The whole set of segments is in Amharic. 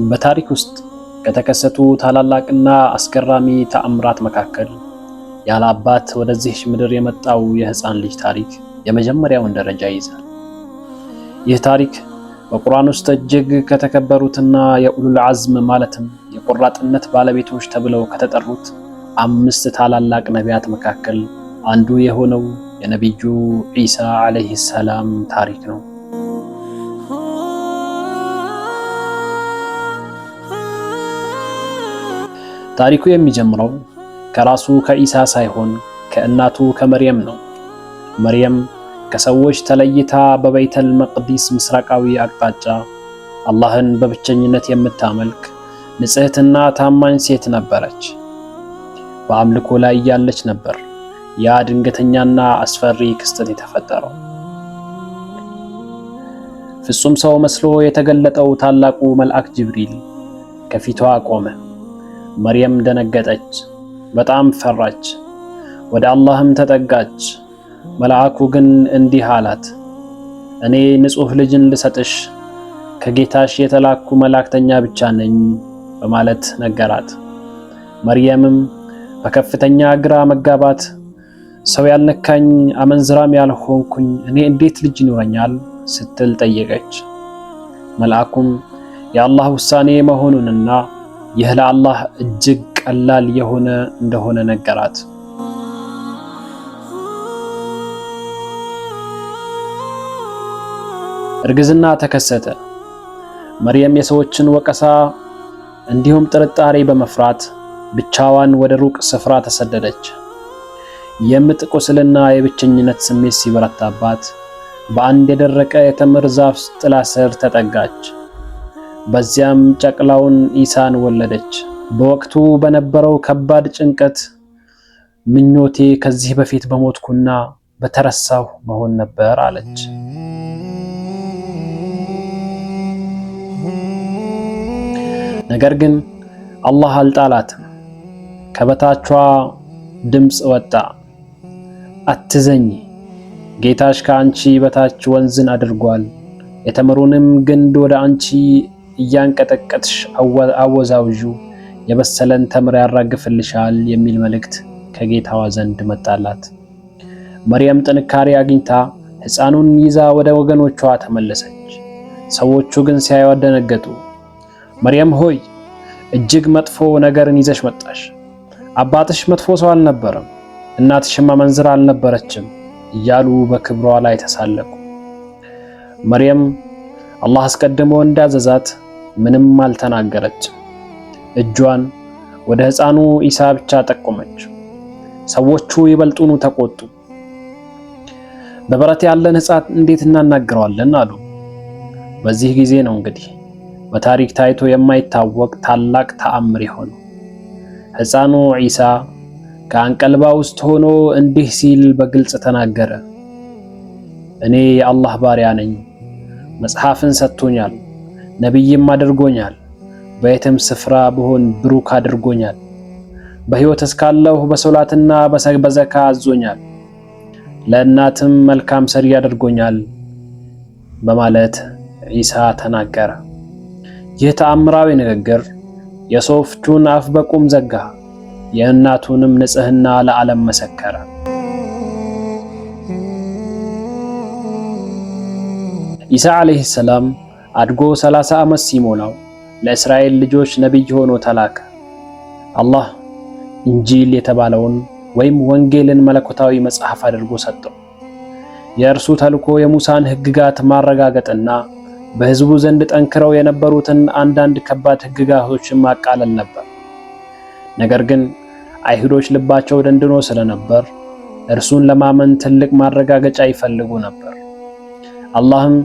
በታሪክ ውስጥ ከተከሰቱ ታላላቅና አስገራሚ ተአምራት መካከል ያለ አባት ወደዚህ ምድር የመጣው የሕፃን ልጅ ታሪክ የመጀመሪያውን ደረጃ ይይዛል። ይህ ታሪክ በቁርአን ውስጥ እጅግ ከተከበሩትና የኡሉል አዝም ማለትም የቆራጥነት ባለቤቶች ተብለው ከተጠሩት አምስት ታላላቅ ነቢያት መካከል አንዱ የሆነው የነቢዩ ዒሳ ዓለይሂ ሰላም ታሪክ ነው። ታሪኩ የሚጀምረው ከራሱ ከኢሳ ሳይሆን ከእናቱ ከመርየም ነው። መርየም ከሰዎች ተለይታ በበይተል መቅዲስ ምስራቃዊ አቅጣጫ አላህን በብቸኝነት የምታመልክ ንጽሕትና ታማኝ ሴት ነበረች። በአምልኮ ላይ ያለች ነበር ያ ድንገተኛና አስፈሪ ክስተት የተፈጠረው። ፍጹም ሰው መስሎ የተገለጠው ታላቁ መልአክ ጅብሪል ከፊቷ ቆመ። መርየም ደነገጠች፣ በጣም ፈራች፣ ወደ አላህም ተጠጋች። መልአኩ ግን እንዲህ አላት፣ እኔ ንጹሕ ልጅን ልሰጥሽ ከጌታሽ የተላኩ መላእክተኛ ብቻ ነኝ በማለት ነገራት። መርየምም በከፍተኛ ግራ መጋባት ሰው ያልነካኝ አመንዝራም ያልሆንኩኝ እኔ እንዴት ልጅ ይኖረኛል ስትል ጠየቀች። መልአኩም የአላህ ውሳኔ መሆኑንና ይህ ለአላህ እጅግ ቀላል የሆነ እንደሆነ ነገራት። እርግዝና ተከሰተ። መርየም የሰዎችን ወቀሳ እንዲሁም ጥርጣሬ በመፍራት ብቻዋን ወደ ሩቅ ስፍራ ተሰደደች። የምጥ ቁስልና የብቸኝነት ስሜት ሲበረታባት በአንድ የደረቀ የተምር ዛፍ ጥላ ስር ተጠጋች። በዚያም ጨቅላውን ኢሳን ወለደች። በወቅቱ በነበረው ከባድ ጭንቀት ምኞቴ ከዚህ በፊት በሞትኩና በተረሳሁ መሆን ነበር አለች። ነገር ግን አላህ አልጣላትም። ከበታቿ ድምፅ ወጣ፣ አትዘኚ፣ ጌታሽ ከአንቺ በታች ወንዝን አድርጓል፣ የተምሩንም ግንድ ወደ አንቺ እያንቀጠቀጥሽ አወዛውዡ፣ የበሰለን ተምር ያራግፍልሻል የሚል መልእክት ከጌታዋ ዘንድ መጣላት። መርየም ጥንካሬ አግኝታ ሕፃኑን ይዛ ወደ ወገኖቿ ተመለሰች። ሰዎቹ ግን ሲያዩአት ደነገጡ። መርየም ሆይ እጅግ መጥፎ ነገርን ይዘሽ መጣሽ። አባትሽ መጥፎ ሰው አልነበረም፣ እናትሽም አመንዝራ አልነበረችም እያሉ በክብሯ ላይ ተሳለቁ። መርየም አላህ አስቀድሞ እንዳዘዛት ምንም አልተናገረችም። እጇን ወደ ሕፃኑ ኢሳ ብቻ ጠቆመች። ሰዎቹ ይበልጡኑ ተቆጡ። በበረት ያለን ሕፃን እንዴት እናናግረዋለን አሉ። በዚህ ጊዜ ነው እንግዲህ በታሪክ ታይቶ የማይታወቅ ታላቅ ተአምር የሆነው። ሕፃኑ ዒሳ ከአንቀልባ ውስጥ ሆኖ እንዲህ ሲል በግልጽ ተናገረ። እኔ የአላህ ባሪያ ነኝ። መጽሐፍን ሰጥቶኛል፣ ነቢይም አድርጎኛል። በየትም ስፍራ ብሆን ብሩክ አድርጎኛል። በሕይወት እስካለሁ በሶላትና በዘካ አዞኛል። ለእናትም መልካም ሰሪ አድርጎኛል በማለት ዒሳ ተናገረ። ይህ ተአምራዊ ንግግር የሰዎቹን አፍ በቁም ዘጋ፣ የእናቱንም ንጽሕና ለዓለም መሰከረ። ኢሳ ዓለይሂ ሰላም አድጎ 30 ዓመት ሲሞላው ለእስራኤል ልጆች ነቢይ ሆኖ ተላከ። አላህ ኢንጂል የተባለውን ወይም ወንጌልን መለኮታዊ መጽሐፍ አድርጎ ሰጠው። የእርሱ ተልኮ የሙሳን ሕግጋት ማረጋገጥና በሕዝቡ ዘንድ ጠንክረው የነበሩትን አንዳንድ ከባድ ሕግጋቶችን ማቃለል ነበር። ነገር ግን አይሁዶች ልባቸው ደንድኖ ስለነበር እርሱን ለማመን ትልቅ ማረጋገጫ ይፈልጉ ነበር። አላህም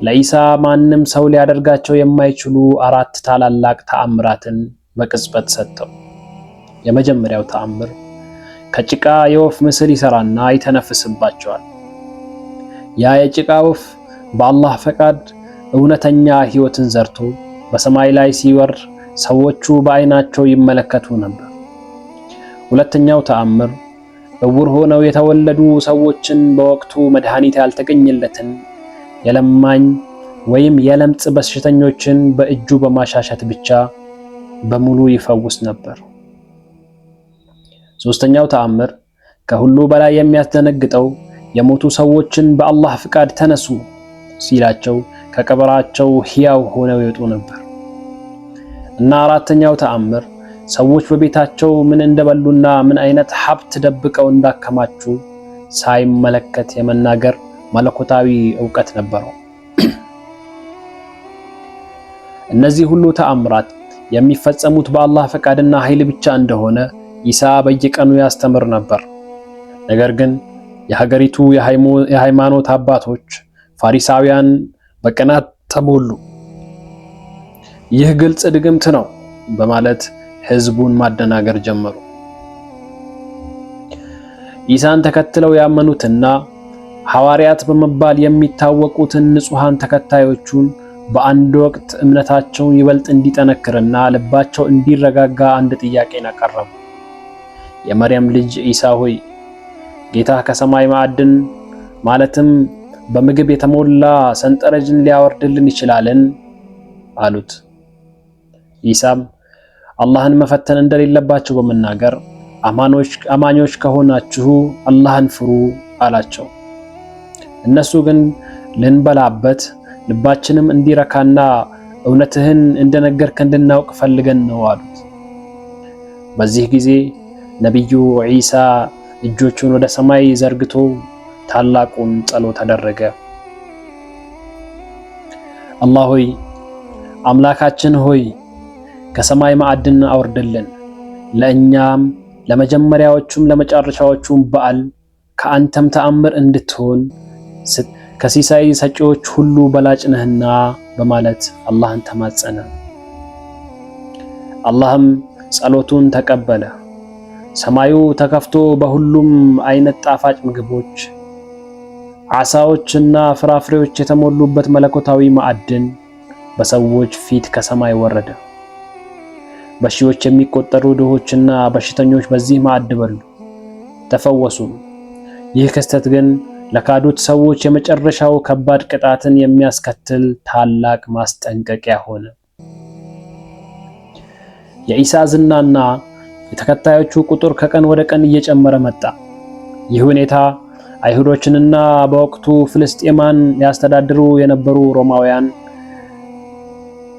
ለኢሳ ማንም ሰው ሊያደርጋቸው የማይችሉ አራት ታላላቅ ተአምራትን በቅጽበት ሰጠው። የመጀመሪያው ተአምር ከጭቃ የወፍ ምስል ይሰራና ይተነፍስባቸዋል። ያ የጭቃ ወፍ በአላህ ፈቃድ እውነተኛ ሕይወትን ዘርቶ በሰማይ ላይ ሲወር ሰዎቹ በዓይናቸው ይመለከቱ ነበር። ሁለተኛው ተአምር እውር ሆነው የተወለዱ ሰዎችን በወቅቱ መድኃኒት ያልተገኘለትን የለማኝ ወይም የለምጽ በሽተኞችን በእጁ በማሻሸት ብቻ በሙሉ ይፈውስ ነበር። ሶስተኛው ተአምር ከሁሉ በላይ የሚያስደነግጠው የሞቱ ሰዎችን በአላህ ፍቃድ ተነሱ ሲላቸው ከቀብራቸው ሕያው ሆነው ይወጡ ነበር። እና አራተኛው ተአምር ሰዎች በቤታቸው ምን እንደበሉና ምን አይነት ሀብት ደብቀው እንዳከማቹ ሳይመለከት የመናገር መለኮታዊ ዕውቀት ነበረው። እነዚህ ሁሉ ተአምራት የሚፈጸሙት በአላህ ፈቃድና ኃይል ብቻ እንደሆነ ኢሳ በየቀኑ ያስተምር ነበር። ነገር ግን የሀገሪቱ የሃይማኖት አባቶች ፋሪሳውያን በቅናት ተሞሉ። ይህ ግልጽ ድግምት ነው በማለት ህዝቡን ማደናገር ጀመሩ። ኢሳን ተከትለው ያመኑትና ሐዋርያት በመባል የሚታወቁትን ንጹሃን ተከታዮቹን በአንድ ወቅት እምነታቸውን ይበልጥ እንዲጠነክርና ልባቸው እንዲረጋጋ አንድ ጥያቄን አቀረቡ። የመርያም ልጅ ኢሳ ሆይ፣ ጌታ ከሰማይ ማዕድን ማለትም በምግብ የተሞላ ሰንጠረዥን ሊያወርድልን ይችላልን? አሉት። ኢሳም አላህን መፈተን እንደሌለባቸው በመናገር አማኞች ከሆናችሁ አላህን ፍሩ አላቸው። እነሱ ግን ልንበላበት ልባችንም እንዲረካና እውነትህን እንደነገርክ እንድናውቅ ፈልገን ነው አሉት። በዚህ ጊዜ ነቢዩ ዒሳ እጆቹን ወደ ሰማይ ዘርግቶ ታላቁን ጸሎት አደረገ። አላህ ሆይ፣ አምላካችን ሆይ፣ ከሰማይ ማዕድን አውርድልን፣ ለእኛም ለመጀመሪያዎቹም ለመጨረሻዎቹም በዓል ከአንተም ተአምር እንድትሆን ከሲሳይ ሰጪዎች ሁሉ በላጭ ነህና በማለት አላህን ተማጸነ። አላህም ጸሎቱን ተቀበለ። ሰማዩ ተከፍቶ በሁሉም አይነት ጣፋጭ ምግቦች፣ ዓሳዎችና ፍራፍሬዎች የተሞሉበት መለኮታዊ ማዕድን በሰዎች ፊት ከሰማይ ወረደ። በሺዎች የሚቆጠሩ ድሆችና በሽተኞች በዚህ ማዕድ በሉ፣ ተፈወሱም። ይህ ክስተት ግን ለካዱት ሰዎች የመጨረሻው ከባድ ቅጣትን የሚያስከትል ታላቅ ማስጠንቀቂያ ሆነ። የኢሳ ዝናና የተከታዮቹ ቁጥር ከቀን ወደ ቀን እየጨመረ መጣ። ይህ ሁኔታ አይሁዶችንና በወቅቱ ፍልስጤማን ያስተዳድሩ የነበሩ ሮማውያን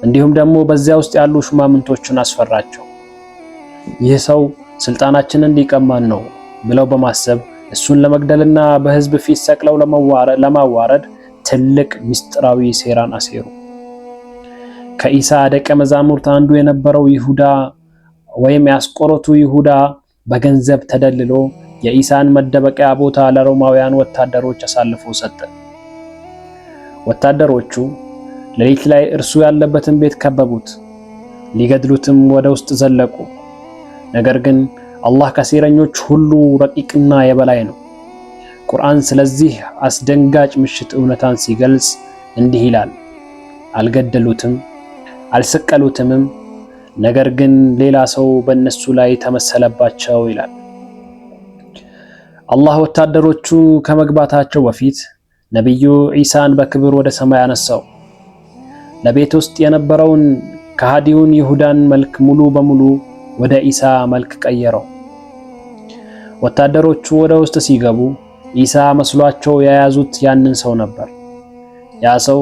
እንዲሁም ደግሞ በዚያ ውስጥ ያሉ ሹማምንቶችን አስፈራቸው። ይህ ሰው ስልጣናችንን ሊቀማን ነው ብለው በማሰብ እሱን ለመግደልና በሕዝብ ፊት ሰቅለው ለማዋረድ ትልቅ ምስጢራዊ ሴራን አሴሩ። ከኢሳ ደቀ መዛሙርት አንዱ የነበረው ይሁዳ ወይም የአስቆሮቱ ይሁዳ በገንዘብ ተደልሎ የኢሳን መደበቂያ ቦታ ለሮማውያን ወታደሮች አሳልፎ ሰጠ። ወታደሮቹ ሌሊት ላይ እርሱ ያለበትን ቤት ከበቡት፣ ሊገድሉትም ወደ ውስጥ ዘለቁ። ነገር ግን አላህ ከሴረኞች ሁሉ ረቂቅና የበላይ ነው። ቁርአን ስለዚህ አስደንጋጭ ምሽት እውነታን ሲገልጽ እንዲህ ይላል፦ አልገደሉትም፣ አልሰቀሉትምም፣ ነገር ግን ሌላ ሰው በእነሱ ላይ ተመሰለባቸው ይላል። አላህ ወታደሮቹ ከመግባታቸው በፊት ነቢዩ ዒሳን በክብር ወደ ሰማይ አነሳው። ለቤት ውስጥ የነበረውን ከሃዲውን ይሁዳን መልክ ሙሉ በሙሉ ወደ ኢሳ መልክ ቀየረው። ወታደሮቹ ወደ ውስጥ ሲገቡ ኢሳ መስሏቸው የያዙት ያንን ሰው ነበር። ያ ሰው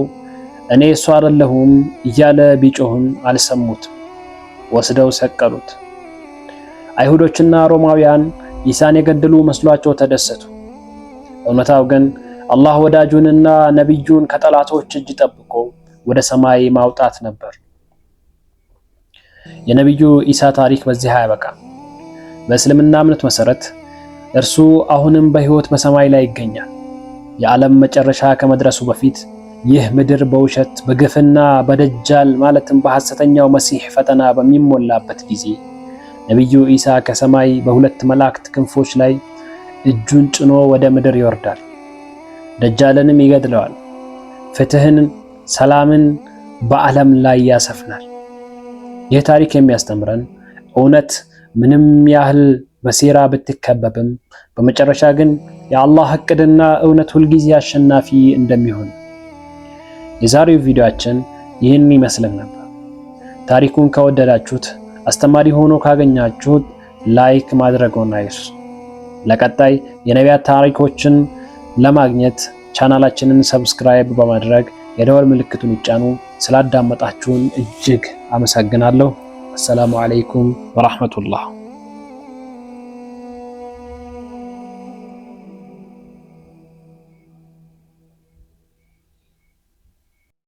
እኔ እሱ አይደለሁም እያለ ቢጮህም አልሰሙትም። ወስደው ሰቀሉት። አይሁዶችና ሮማውያን ኢሳን የገደሉ መስሏቸው ተደሰቱ። እውነታው ግን አላህ ወዳጁንና ነቢዩን ከጠላቶች እጅ ጠብቆ ወደ ሰማይ ማውጣት ነበር። የነቢዩ ኢሳ ታሪክ በዚህ አያበቃም። በእስልምና እምነት መሰረት እርሱ አሁንም በሕይወት በሰማይ ላይ ይገኛል። የዓለም መጨረሻ ከመድረሱ በፊት ይህ ምድር በውሸት በግፍና በደጃል ማለትም በሐሰተኛው መሲህ ፈተና በሚሞላበት ጊዜ ነቢዩ ኢሳ ከሰማይ በሁለት መላእክት ክንፎች ላይ እጁን ጭኖ ወደ ምድር ይወርዳል። ደጃልንም ይገድለዋል። ፍትህን፣ ሰላምን በዓለም ላይ ያሰፍናል። ይህ ታሪክ የሚያስተምረን እውነት ምንም ያህል በሴራ ብትከበብም በመጨረሻ ግን የአላህ እቅድና እውነት ሁልጊዜ አሸናፊ እንደሚሆን። የዛሬው ቪዲዮአችን ይህን ይመስል ነበር። ታሪኩን ከወደዳችሁት፣ አስተማሪ ሆኖ ካገኛችሁት like ማድረግዎን አይርሱ። ለቀጣይ የነቢያት ታሪኮችን ለማግኘት ቻናላችንን subscribe በማድረግ የደወል ምልክቱን ይጫኑ። ስላዳመጣችሁን እጅግ አመሰግናለሁ። السلام عليكم ورحمة الله።